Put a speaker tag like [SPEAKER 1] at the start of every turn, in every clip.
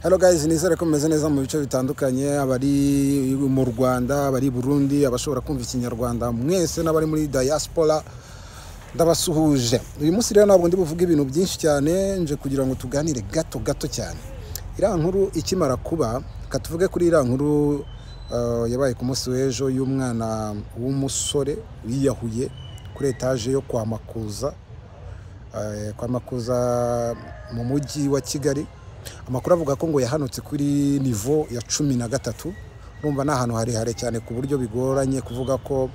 [SPEAKER 1] Hello guys, nizere ko mumeze neza mu bice bitandukanye, abari mu Rwanda, abari i Burundi, abashobora kumva Ikinyarwanda mwese n'abari muri diaspora ndabasuhuje. Uyu munsi rero ntabwo ndi buvuge ibintu byinshi cyane, nje kugira ngo tuganire gato gato cyane. Iriya nkuru ikimara kuba, katuvuge kuri iriya nkuru yabaye ku munsi w'ejo y'umwana w'umusore wiyahuye kuri etaje yo kwa Makuza, kwa Makuza mu mujyi wa Kigali. Amakuru avuga ko ngo yahanutse kuri nivo ya 13. Urumva ni ahantu harehare cyane ku buryo bigoranye kuvuga ko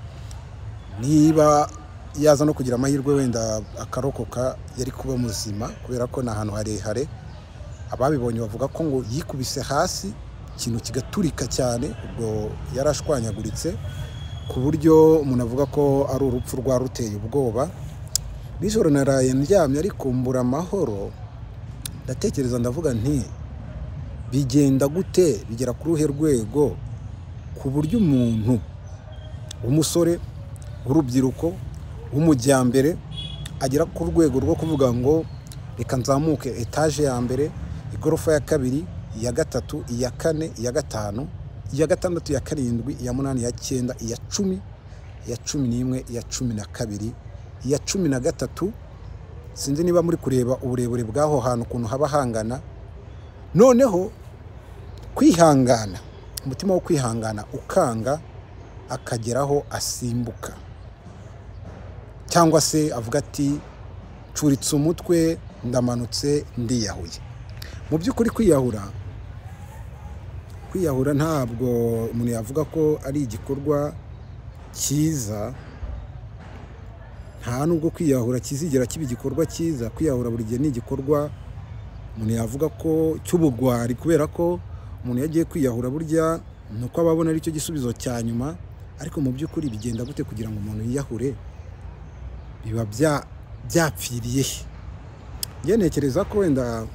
[SPEAKER 1] niba yaza no kugira amahirwe wenda akarokoka yari kuba muzima, kubera ko ni ahantu harehare. Ababibonye bavuga ko ngo yikubise hasi ikintu kigaturika cyane, ubwo yarashwanyaguritse ku buryo umuntu avuga ko ari urupfu rwaruteye ubwoba. Nijoro naraye ndyamye ariko mbura amahoro, ndatekereza ndavuga nti bigenda gute, bigera ku ruhe rwego ku buryo umuntu w'umusore w'urubyiruko w'umujyambere agera ku rwego rwo kuvuga ngo reka nzamuke etaje ya mbere, igorofa ya kabiri, iya gatatu, iya kane, iya gatanu, iya gatandatu, iya karindwi, iya munani, iya cyenda, iya cumi, iya 11, iya 12, iya 13. Sinzi niba muri kureba uburebure bw'aho hantu ukuntu haba hangana. Noneho kwihangana, umutima wo kwihangana ukanga, akageraho asimbuka cyangwa se avuga ati curitse umutwe ndamanutse ndiyahuye. Mu by'ukuri kwiyahura ntabwo umuntu yavuga ko ari igikorwa cyiza, nta nubwo kwiyahura kizigera kiba igikorwa cyiza. Kwiyahura buri gihe ni igikorwa umuntu yavuga ko cy'ubugwari, kubera ko umuntu yagiye kwiyahura burya ni uko aba abona aricyo gisubizo cya nyuma. Ariko mu by'ukuri bigenda gute kugira ngo umuntu yiyahure? Biba byapfiriye he? Njye ntekereza ko wenda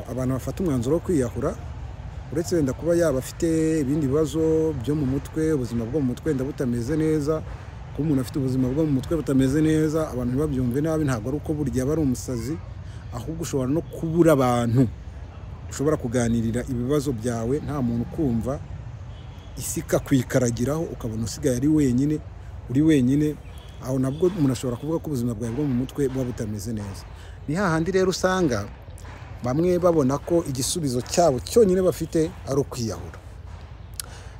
[SPEAKER 1] abantu bafata umwanzuro wo kwiyahura, uretse wenda kuba yaba afite ibindi bibazo byo mu mutwe, ubuzima bwo mu mutwe wenda butameze neza. Kuba umuntu afite ubuzima bwo mu mutwe butameze neza, abantu ntibabyumve nabi, ntabwo ari uko burya aba ari umusazi, ahubwo ushobora no kubura abantu ushobora kuganirira ibibazo byawe, nta muntu ukumva, isi ikakwikaragiraho, ukabona usigaye ari wenyine, uri wenyine. Aho nabwo umuntu ashobora kuvuga ko ubuzima bwawe bwo mu mutwe buba butameze neza. Ni hahandi rero usanga bamwe babona ko igisubizo cyabo cyonyine bafite ari ukwiyahura.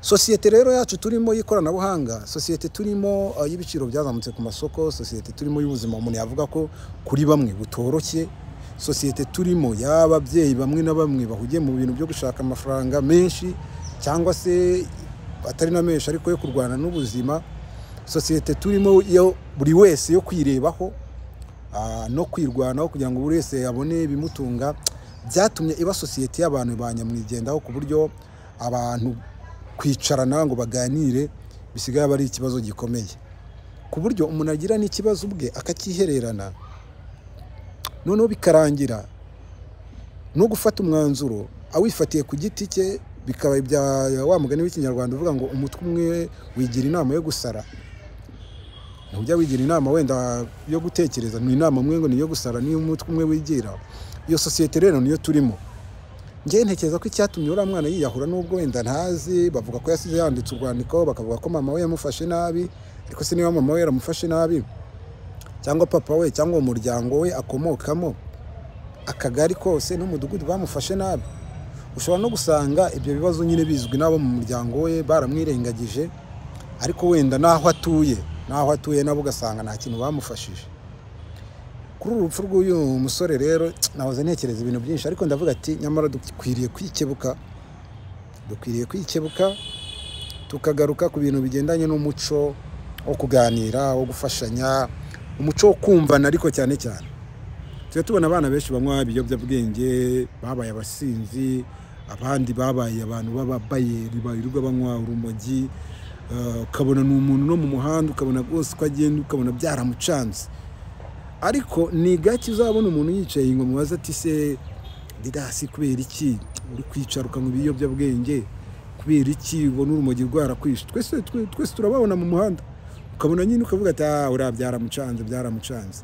[SPEAKER 1] Sosiyete rero yacu turimo y'ikoranabuhanga, sosiyete turimo y'ibiciro byazamutse ku masoko, sosiyete turimo y'ubuzima umuntu yavuga ko kuri bamwe butoroshye, sosiyete turimo y'ababyeyi bamwe na bamwe bahugiye mu bintu byo gushaka amafaranga menshi cyangwa se atari na menshi ariko yo kurwana n'ubuzima, sosiyete turimo yo buri wese yo kwirebaho no kwirwanaho kugira ngo buri wese abone ibimutunga, byatumye iba sosiyete y'abantu ba nyamwigendaho, ku buryo abantu kwicarana ngo baganire bisigaye aba ari ikibazo gikomeye, ku buryo umuntu agira n'ikibazo ubwe akakihererana, noneho bikarangira no gufata umwanzuro awifatiye ku giti cye, bikaba ibya wa mugani w'Ikinyarwanda uvuga ngo umutwe umwe wigira inama yo gusara. Ntujya wigira inama wenda yo gutekereza, ni inama umwe ngo ni iyo gusara, niyo umutwe umwe wigira. Iyo sosiyete rero niyo turimo. Njye ntekereza ko icyatumye uriya mwana yiyahura, nubwo wenda ntazi, bavuga ko yasize yanditse urwandiko, bakavuga ko mama we yamufashe nabi, ariko se niba mama we yaramufashe nabi cyangwa papa we cyangwa umuryango we akomokamo, akagari kose n'umudugudu bamufashe nabi, ushobora no gusanga ibyo bibazo nyine bizwi n'abo mu muryango we baramwirengagije, ariko wenda n'aho atuye nabo ugasanga nta kintu bamufashije. Kuri uru rupfu rw'uyu musore rero nahoze ntekereza ibintu byinshi, ariko ndavuga ati nyamara dukwiriye kwikebuka tukagaruka ku bintu bigendanye n'umuco wo kuganira, wo gufashanya, umuco wo kumvana. Ariko cyane cyane tujya tubona abana benshi banywa ibiyobyabwenge, babaye abasinzi, abandi babaye abantu b'ababayeri birirwa banywa urumogi, ukabona ni umuntu no mu muhanda, ukabona rwose uko agenda, ukabona byaramucanze. Ariko ni gake uzabona umuntu yicaye ngo mubaze ati se Didasi kubera iki uri kwicara ukanywa ibiyobyabwenge, kubera iki ubona urumogi rwarakwishe? Twese turababona mu muhanda, ukabona nyine ukavuga ati ah uriya byaramucanze.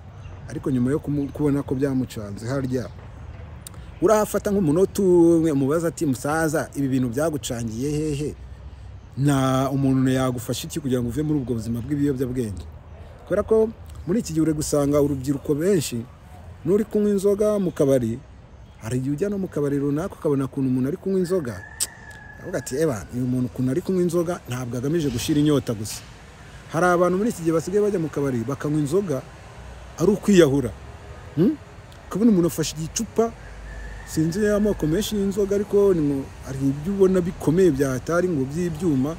[SPEAKER 1] Ariko nyuma yo kubona ko byamucanze, harya Urafata nk'umunota umwe umubaza ati musaza, ibi bintu byagucangiye hehe? Na umuntu yagufasha iki kugira ngo uve muri ubwo buzima bw'ibiyobyabwenge? Kubera ko muri iki gihe uri gusanga urubyiruko benshi n'uri kunywa inzoga mu kabari. Hari igihe ujya no mu kabari runaka ukabona ukuntu umuntu ari kunywa inzoga, avuga ati eba uyu muntu ukuntu ari kunywa inzoga ntabwo agamije gushira inyota gusa. Hari abantu muri iki gihe basigaye bajya mu kabari bakanywa inzoga ari ukwiyahura. Ukabona umuntu afashe igicupa, sinzi amoko menshi y'inzoga, ariko hari ibyo ubona bikomeye bya hatari ngo by'ibyuma.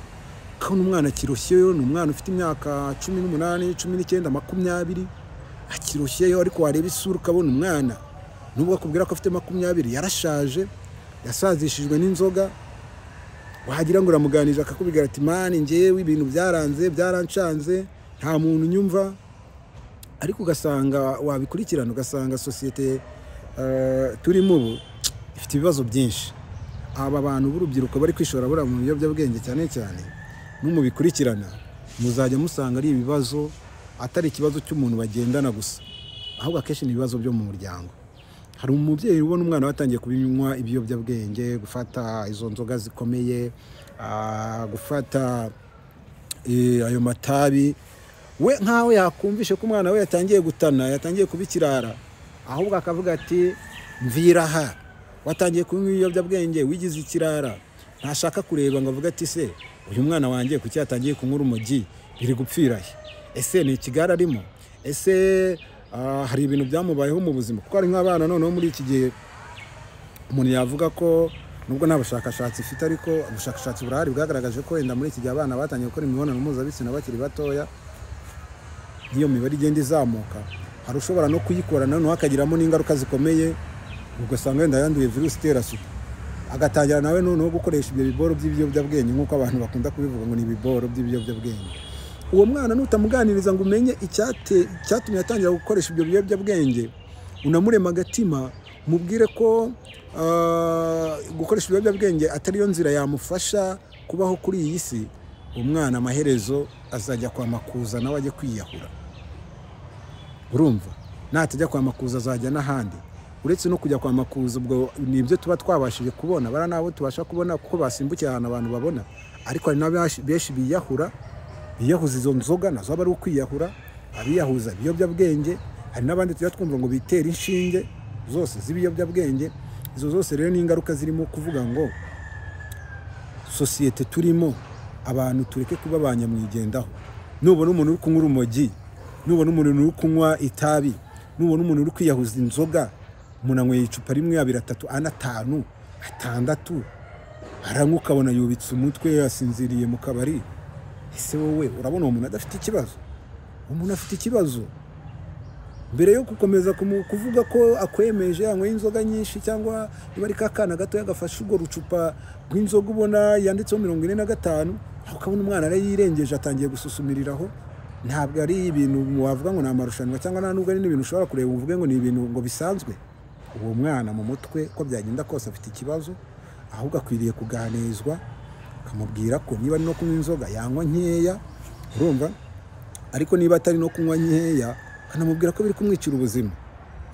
[SPEAKER 1] Ukabona umwana akiroshyeyo, ni umwana ufite imyaka 18, 19, 20, akiroshyeyo, ariko wareba isura ukabona umwana nubwo akubwira ko afite 20 yarashaje, yasazishijwe n'inzoga. Wagira ngo uramuganije akakubwira ati mani njyewe ibintu byaranze, byarancanze, nta muntu unyumva. Ariko ugasanga wabikurikirana ugasanga sosiyete turimo ubu ifite ibibazo byinshi. Aba bantu b'urubyiruko bari kwishora buriya mu biyobyabwenge cyane cyane, numubikurikirana muzajya musanga ari ibibazo, atari ikibazo cy'umuntu bagendana gusa, ahubwo akenshi ni ibibazo byo mu muryango. Hari umubyeyi ubona umwana watangiye kubinywa ibiyobyabwenge, gufata izo nzoga zikomeye, gufata ayo matabi, we nkaho yakumvishe ko umwana we yatangiye gutana, yatangiye kuba ikirara, ahubwo akavuga ati mvira aha, watangiye kunywa ibiyobyabwenge, wigize ikirara. Ntashaka kureba ngo avuge ati se uyu mwana wanjye kuki yatangiye kunywa urumogi, biri gupfira he? Ese ni ikigare arimo? Ese hari ibintu byamubayeho mu buzima? Kuko hari nk'abana noneho muri iki gihe umuntu yavuga ko nubwo nta bushakashatsi ifite, ariko ubushakashatsi burahari bwagaragaje ko wenda muri iki gihe abana batangiye gukora imibonano mpuzabitsina bakiri batoya, nk'iyo mibare igenda izamuka, hari ushobora no kuyikora noneho akagiramo n'ingaruka zikomeye, ugasanga wenda yanduye virusi itera sida, agatangira nawe noneho gukoresha ibyo biboro by'ibiyobyabwenge, nk'uko abantu bakunda kubivuga ngo ni ibiboro by'ibiyobyabwenge. Uwo mwana nutamuganiriza ngo umenye icyatumye atangira gukoresha ibyo biyobyabwenge, unamurema agatima, mubwire ko gukoresha ibiyobyabwenge atari yo nzira yamufasha kubaho kuri iyi si, umwana amaherezo azajya kwa Makuza nawe ajye kwiyahura. Urumva natajya kwa Makuza azajya n'ahandi. Uretse no kujya kwa Makuza, ubwo ni ibyo tuba twabashije kubona, bara nabo tubasha kubona kuko basimbukiye ahantu abantu babona, ariko hari n'abenshi biyahura, biyahuza izo nzoga nazo aba ari ukwiyahura, abiyahuza ibiyobyabwenge. Hari n'abandi tujya twumva ngo bitera inshinge zose z'ibiyobyabwenge. Izo zose rero ni ingaruka zirimo kuvuga ngo sosiyete turimo abantu tureke kuba abanyamwigendaho. Nubona umuntu uri kunywa urumogi, nubona umuntu uri kunywa itabi, nubona umuntu uri kwiyahuza inzoga, umuntu anyweye icupa rimwe, abiri, atatu, ane, atanu, atandatu, aranywa ukabona yubitse umutwe yasinziriye mu kabari. Ese wowe urabona uwo muntu adafite ikibazo? Umuntu afite ikibazo. Mbere yo gukomeza kuvuga ko akwemeje anyweye inzoga nyinshi, cyangwa niba ari kakana gato yagafashe urwo rucupa rw'inzoga ubona yanditseho 45, ukabona umwana arayirengeje atangiye gususumiriraho, ntabwo ari ibintu wavuga ngo ni amarushanwa, cyangwa nta nubwo ari n'ibintu ushobora kureba uvuge ngo ni ibintu ngo bisanzwe. Uwo mwana mu mutwe ko byagenda kose afite ikibazo, ahubwo akwiriye kuganizwa, akamubwira ko niba ari no kunywa inzoga yanywa nkeya, urumva, ariko niba atari no kunywa nkeya akanamubwira ko biri kumwicira ubuzima.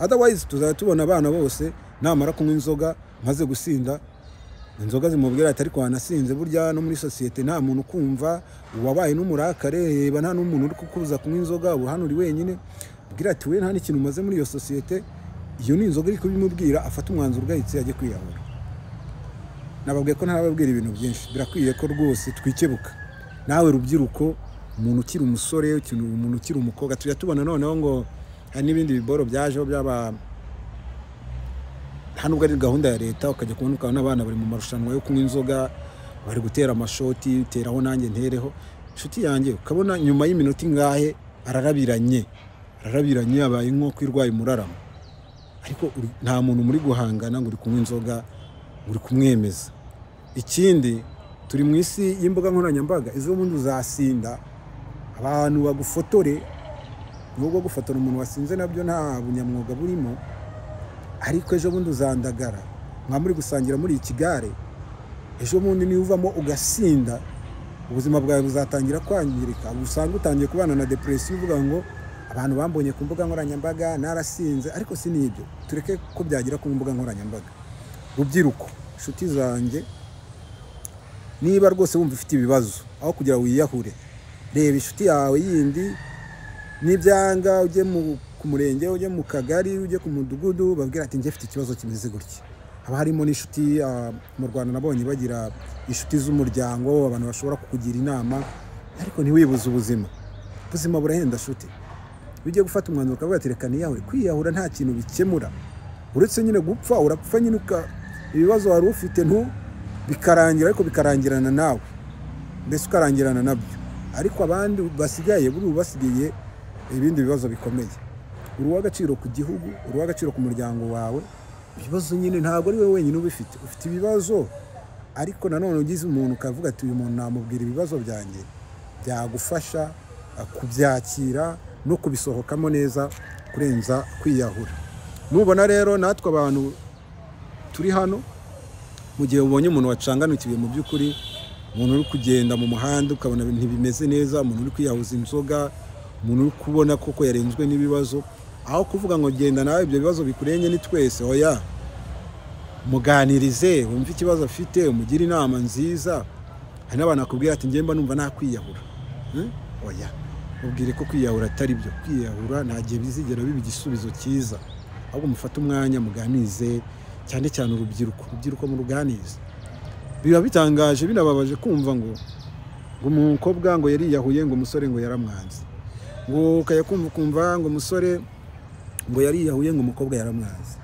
[SPEAKER 1] Otherwise tuzajya tubona abana bose namara kunywa inzoga maze gusinda inzoga zimubwira ati ariko wanasinze, burya no muri sosiyete nta muntu ukumva, wabaye n'umurakare, reba nta n'umuntu uri kukubuza kunywa inzoga, ubu hano uri wenyine. Bwira ati we nta n'ikintu umaze muri iyo sosiyete. Iyo ni inzoga iri kubimubwira, afata umwanzuro ugahitse ajye kwiyahura. Nababwiye ko ntarababwira ibintu byinshi, birakwiye ko rwose twikebuka. Nawe rubyiruko, umuntu ukiri umusore, umuntu ukiri umukobwa, tujya tubona noneho ngo hari n'ibindi biboro byajeho byaba nta nubwo ari gahunda ya leta, ukajya kubona ukabona abana bari mu marushanwa yo kunywa inzoga, bari gutera amashoti, teraho nanjye ntereho. Inshuti yanjye ukabona nyuma y'iminota ingahe ararabiranye, abaye nko kwirwaye umuraramo. Ariko nta muntu muri guhangana ngo uri kunywa inzoga, uri kumwemeza. Ikindi turi mu isi y'imbuga nkoranyambaga, izo bundi uzasinda abantu bagufotore, nubwo gufotora umuntu wasinze nabyo nta bunyamwuga burimo, ariko ejo bundi uzandagara nka muri gusangira muri ikigare, ejo bundi niba uvamo ugasinda ubuzima bwawe buzatangira kwangirika, usanga utangiye kubana na depression uvuga ngo abantu bambonye ku mbuga nkoranyambaga narasinze. Ariko si nibyo, tureke ko byagira ku mbuga nkoranyambaga. Rubyiruko, inshuti zanjye, niba rwose wumva ufite ibibazo, aho kugira wiyahure, reba inshuti yawe yindi, nibyanga ujye ku murenge, ujye mu kagari, ujye ku mudugudu, babwira ati njye mfite ikibazo kimeze gutya. Haba harimo n'inshuti, mu Rwanda nabonye bagira inshuti z'umuryango, abantu bashobora kukugira inama, ariko ntiwibuze ubuzima. Ubuzima burahenda shuti. Iyo ugiye gufata umwanzuro ukavuga ati reka niyahure, kwiyahura nta kintu bikemura uretse nyine gupfa. Urapfa nyine ibibazo wari ufite bikarangira, ariko bikarangirana nawe, mbese ukarangirana nabyo, ariko abandi basigaye buri basigaye ibindi bibazo bikomeye. Uri uw'agaciro ku gihugu, uri uw'agaciro ku muryango wawe. Ibibazo nyine ntabwo ari wowe wenyine ubifite, ufite ibibazo, ariko nanone ugize umuntu ukavuga ati uyu muntu namubwira ibibazo byanjye, byagufasha kubyakira no kubisohokamo neza kurenza kwiyahura. Nubona rero natwe abantu turi hano, mu gihe ubonye umuntu wacanganukiwe mu by'ukuri, umuntu uri kugenda mu muhanda ukabona ntibimeze neza, umuntu uri kwiyahuza inzoga, umuntu uri kubona koko yarenzwe n'ibibazo, aho kuvuga ngo genda nawe ibyo bibazo bikurenge ni twese, oya, muganirize, wumve ikibazo afite, umugire inama nziza. Hari n'abantu bakubwira ati njye mba numva nakwiyahura. Oya, mubwire ko kwiyahura atari byo. Kwiyahura nta gihe bizigera biba igisubizo cyiza, ahubwo mufate umwanya muganize, cyane cyane urubyiruko muruganize. Biba bitangaje binababaje kumva ngo umukobwa ngo yariyahuye, ngo umusore ngo yaramwanze, ngo ukajya kumva ngo umusore ngo yariyahuye, ngo umukobwa yaramwanze.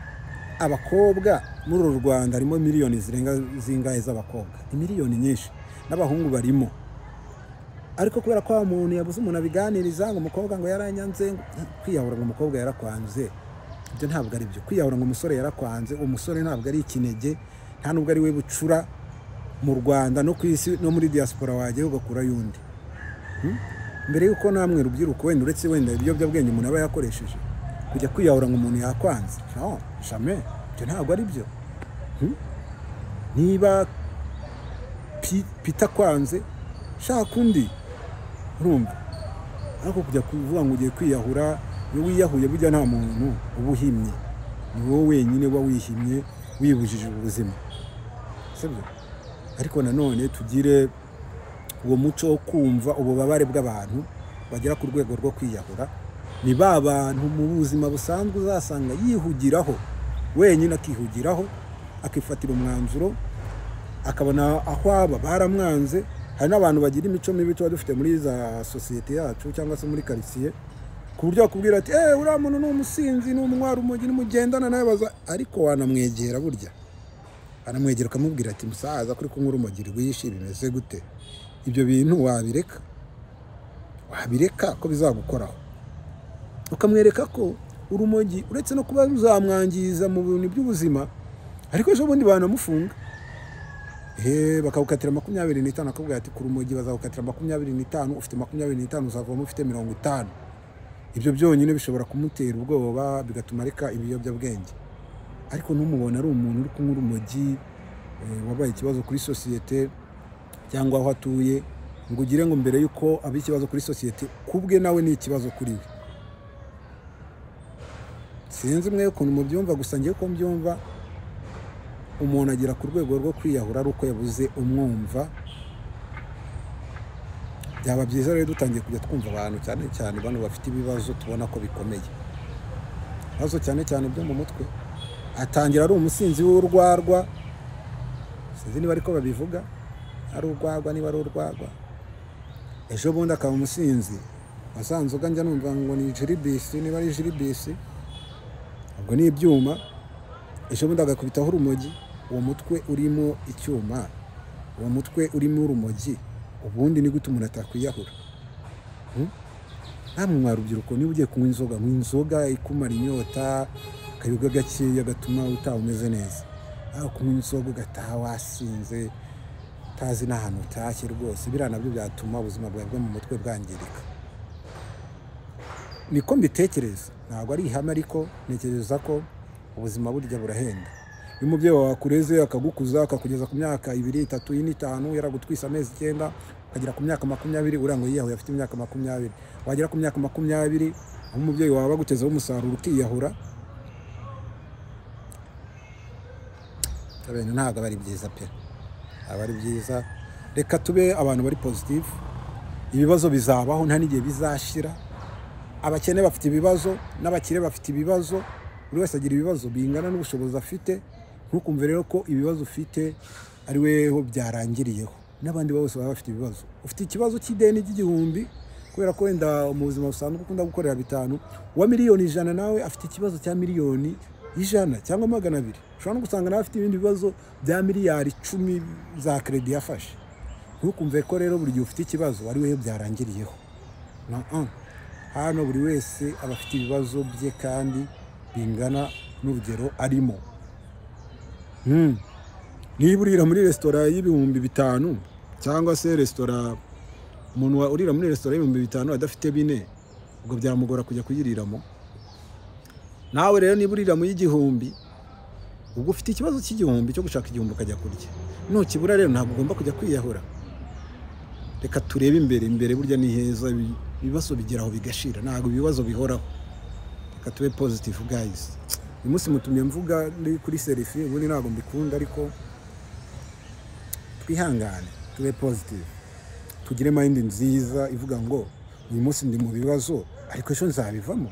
[SPEAKER 1] Abakobwa muri uru Rwanda harimo miliyoni zirenga zingahe z'abakobwa, ni miliyoni nyinshi, n'abahungu barimo. Ariko kubera ko umuntu yabuze umuntu abiganiriza, ngo umukobwa ngo yaranyanze, kwiyahura ngo umukobwa yarakwanze, ibyo ntabwo ari byo. Kwiyahura ngo umusore yarakwanze, umusore ntabwo ari ikinege, nta nubwo ari we bucura mu Rwanda no ku isi no muri diaspora wajya ugakura yundi. Mbere yuko namwe rubyiruko wenda uretse wenda ibiyobyabwenge umuntu aba yakoresheje, kujya kwiyahura ngo umuntu yakwanze, no jamais, ibyo ntabwo ari byo. Niba Peter kwanze, shaka undi, urumva. Ariko kujya kuvuga ngo ugiye kwiyahura, iyo wiyahuye burya nta muntu uba uhimye, ni wowe wenyine uba wihimye, wibujije ubuzima, sibyo? Ariko nanone tugire uwo muco wo kumva ububabare bw'abantu bagera ku rwego rwo kwiyahura. Ni ba bantu mu buzima busanzwe uzasanga yihugiraho wenyine, akihugiraho, akifatira umwanzuro, akabona aho aba baramwanze. Hari n'abantu bagira imico mibi tuba dufite muri za sosiyete yacu cyangwa se muri quartier, ku buryo bakubwira ati uriya muntu ni umusinzi, ni umunywa urumogi, nimugendana nawe baza, ariko wanamwegera burya, anamwegera ukamubwira ati musaza kuri kunywa urumogi rwinshi bimeze gute, ibyo bintu wabireka, wabireka ko bizagukoraho. Ukamwereka ko urumogi uretse no kuba ruzamwangiza mu bintu by'ubuzima, ariko ejo bundi banamufunga, bakawukatira 25, akabwira ati ku rumogi bazawukatira 25, ufite 25 uzavamo ufite 50. Ibyo byonyine bishobora kumutera ubwoba, bigatuma areka ibiyobyabwenge. Ariko ntumubona ari umuntu uri kunywa urumogi, wabaye ikibazo kuri sosiyete cyangwa aho atuye, ngo ugire ngo mbere yuko aba ikibazo kuri sosiyete, kubwe nawe ni ikibazo kuri we. Sinzi mwe ukuntu mubyumva, gusa ngiye ko mbyumva, umuntu agera ku rwego rwo kwiyahura ari uko yabuze umwumva. Byaba byiza rero dutangiye kujya twumva abantu, cyane cyane bano bafite ibibazo tubona ko bikomeye, ibibazo cyane cyane byo mu mutwe. Atangira ari umusinzi w'urwarwa, sinzi niba ariko babivuga, ari urwagwa niba ari urwagwa, ejo bundi akaba umusinzi wasanze njya numva ngo ni jiribisi, niba ari jiribisi ubwo ni ibyuma, ejo bundi agakubitaho urumogi. Uwo mutwe urimo icyuma, uwo mutwe urimo urumogi, ubundi ni gute umuntu atakwiyahura? Namwe mwa rubyiruko, niba ugiye kunywa inzoga, nywa inzoga ikumara inyota, akayoga gakeya gatuma utaha umeze neza. Aho kunywa inzoga ugataha wasinze, utazi n'ahantu utashye rwose, biriya nabyo byatuma ubuzima bwawe bwo mu mutwe bwangirika. Niko mbitekereza, ntabwo ari ihame, ariko ntekereza ko ubuzima burya burahenda. Iyo umubyeyi wawe akureze akagukuza akakugeza ku myaka 2, 3, 4, 5, yaragutwise amezi 9, ukagera ku myaka 20, uriya ngo yiyahuye afite imyaka 20, wagera ku myaka 20 aho umubyeyi wawe agutezeho umusaruro ukiyahura, Ibintu ntabwo aba ari byiza pe, aba ari byiza. Reka tube abantu bari positive. Ibibazo bizabaho, nta n'igihe bizashira. Abakene bafite ibibazo n'abakire bafite ibibazo, buri wese agira ibibazo bingana n'ubushobozi afite. Ntukumve rero ko ibibazo ufite ari weho byarangiriyeho, n'abandi bose baba bafite ibibazo. Ufite ikibazo cy'ideni ry'igihumbi kubera ko wenda mu buzima busanzwe ukunda gukorera 5, uwa 100 miliyoni nawe afite ikibazo cya 100 miliyoni cyangwa 200. Ushobora no gusanga nawe afite ibindi bibazo bya miliyari 10 za crédit yafashe. Ntukumve ko rero buri gihe ufite ikibazo ari weho byarangiriyeho. Na hano buri wese aba afite ibibazo bye kandi bingana n'urugero arimo. Niba urira muri resitora y'5,000 cyangwa se resitora, umuntu urira muri resitora y'5,000 adafite 4, ubwo byamugora kujya kuyiriramo. Nawe rero niba urira mu y'1,000, ubwo ufite ikibazo cy'igihumbi, cyo gushaka 1,000 ukajya kurya, nukibura rero ntabwo ugomba kujya kwiyahura. Reka turebe imbere, imbere burya ni heza. Ibibazo bigeraho bigashira, ntabwo ibibazo bihoraho. Reka tube positive, guys. Uyu munsi mutumye mvuga ndi kuri selfie, ubundi ntabwo mbikunda, ariko twihangane, tube positive, tugire mind nziza ivuga ngo uyu munsi ndi mu bibazo ariko ejo nzabivamo.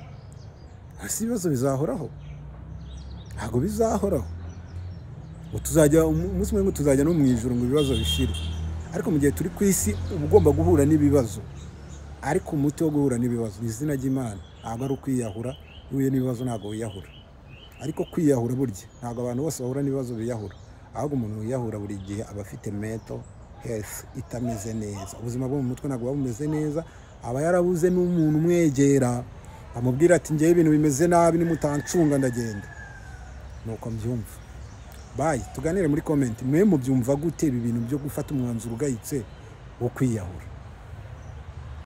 [SPEAKER 1] Ese ibibazo bizahoraho? Ntabwo bizahoraho. Ngo tuzajya umunsi umwe, ngo tuzajya no mu ijuru ngo ibibazo bishire. Ariko mu gihe turi ku isi uba ugomba guhura n'ibibazo, ariko umuti wo guhura n'ibibazo ni izina ry'Imana, ntabwo ari ukwiyahura. Iyo uhuye n'ibibazo ntabwo wiyahura. Ariko kwiyahura burya ntabwo abantu bose bahura n'ibibazo biyahura, ahubwo umuntu wiyahura buri gihe aba afite mental health itameze neza, ubuzima bwo mu mutwe ntabwo buba bumeze neza, aba yarabuze n'umuntu umwegera amubwira ati ngewe ibintu bimeze nabi, nimutancunga ndagenda. Nuko mbyumva. Bye, tuganire muri comment. Mwe mubyumva gute ibi bintu byo gufata umwanzuro ugayitse wo kwiyahura?